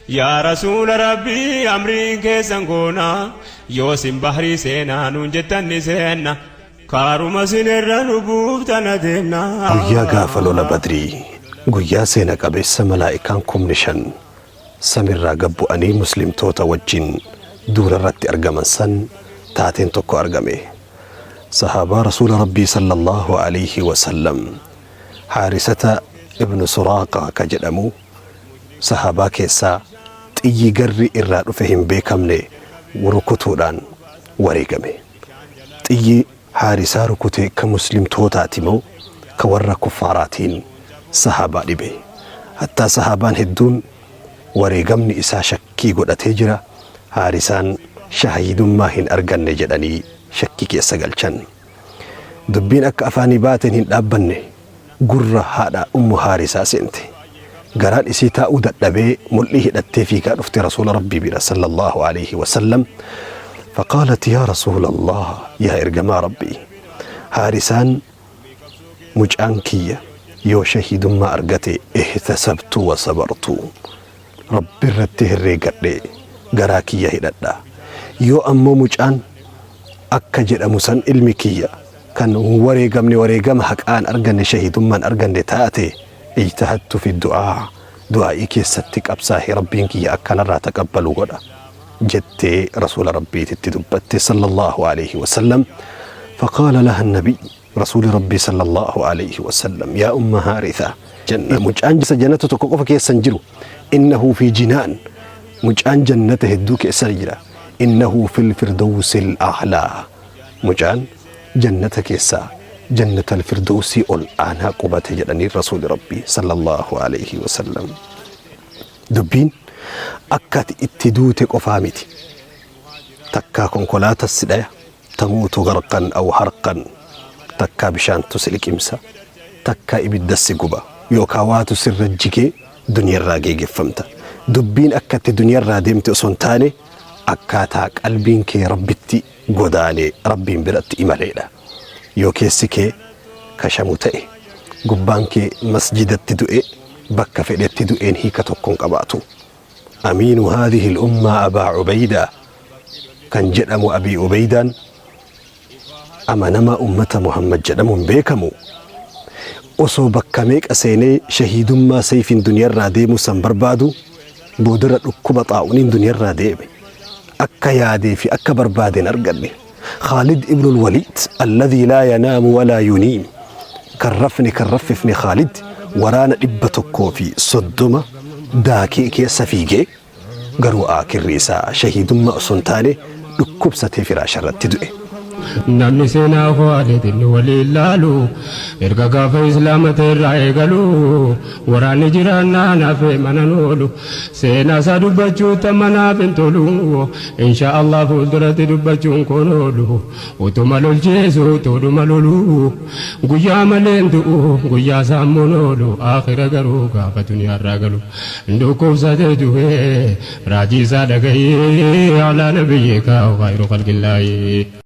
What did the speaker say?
Yaa Rasuula Rabbii, amriin keessan goona. Yoo sin bahrii seenaa nuun jettan, ni seenna. Kaaruma sin irra nu buuftan adeemna. Guyyaa gaafa lola Badrii, guyyaa seena qabeessa malaa'ikaan 5,000 samirraa gad bu'anii muslimtoota wajjin duularratti argaman san, taateen tokko argame. Sahaabaa Rasuula Rabbii sallallaahu aleyhi wa sallam Haarisata ibnu Suraaqaa ka jedhamu sahaabaa keessaa xiyyi garri irraa dhufe hin beekamne rukutuudhaan wareegame. Xiyyi Haarisaa rukute ka muslimtootaati moo ka warra kuffaaraatiin sahaabaa dhibe. Hattaa sahaabaan hedduun wareegamni isaa shakkii godhatee jira, Haarisaan shahiidummaa hin arganne jedhanii shakkii keessa galchan. Dubbiin akka afaanii baateen hin dhaabbanne, gurra haadha Ummu Haarisaa seente. Garaan isii taa'uu dadhabee mul'ii hidhattee fiigaa dhufte Rasuula Rabbii bira sallallaahu aleyhi wa sallam. Faqaalat yaa Rasuulallaah, yaa ergamaa Rabbii, Haarisaan mucaan kiyya yoo shahiidummaa argate ihtasabtu wa sabartu, Rabbi irratti herreegadhe garaa kiyya hidhadha. Yoo ammoo mucaan akka jedhamu san, ilmi kiyya kan hin wareegamne, wareegama haqaa hin arganne, shahiidummaa hin arganne taate, ijtahadtu fi du'aa, du'aa'ii keessatti qabsaahe Rabbiin kiyya akka narraa taqabbalu godha jettee Rasuula Rabbiititti dubbatte sallallaahu aleyhi wasallam. Faqaala laha nabiy, Rasuuli Rabbii sallallaahu aleyhi wasallam, yaa umma Haaritha, janna mucaan jannata tokko qofa keessa hin jiru, innahu fi jinaan, mucaan jannata hedduu keessa jira, innahu fil firdawsil a'laa, mucaan jannata keessaa jannatal firdawsii ol aanaa qubate jedhanii Rasuuli Rabbii sallallaahu aleyhi wasallam. Dubbiin akka ati itti duute qofaa miti. Takkaa konkolaata si dhaya, tamuutu garqan aw harqan, takkaa bishaantu si liqimsa, takkaa ibidda si guba, yookaa waatu sirra jigee duniyarraa geegeffamta. Dubbiin akka itti duniyarraa deemte osoo hin taane, akkaataa qalbiin kee Rabbitti godaanee Rabbiin biratti imaleedha. Yoo keessi kee kashamu ta'e, gubbaan kee masjidatti du'e, bakka fedhetti du'een hiika tokko hin qabaatu. Amiinu haadhihi ummaa Abaa Ubeydaa kan jedhamu, Abii Ubeydaan amanamaa ummata Muhammad jedhamuun beekamu, osoo bakka meeqa seenee shahiidummaa sayfiin duniyarraa deemuu san barbaadu, boodarra dhukkuba xaa'uniin duniyarraa deeme. Akka yaadee fi akka barbaade hin arganne. Khaalid ibnul Waliid alladhii laa yanaamu walaa yuniim, kan rafne kan raffifne Khaalid, waraana 130 daakee keessa fiigee, garuu aakirri isaa shahiidummaa osoo hin taane dhukkubsatee firaasha irratti du'e. Namni seenaa Khaalid inni waliin laalu, erga gaafa islaama ta'e irraa eegalu, waraanni jiraannaan hafee manan oolu, seenaa isaa dubbachuu manaaf hin tolu. Insha Allah fuulduratti dubbachuun kun oolu, utuma lolchiisu utuudhuma lolu, guyyaa malee hin du'u, guyyaa saammuun oolu, akhira garuu gaafa duniyaarraa galu dhukkubsatee du'ee raajii isaa dhagahee alaa nabiyyi kaa'u khayru khalqillaahi.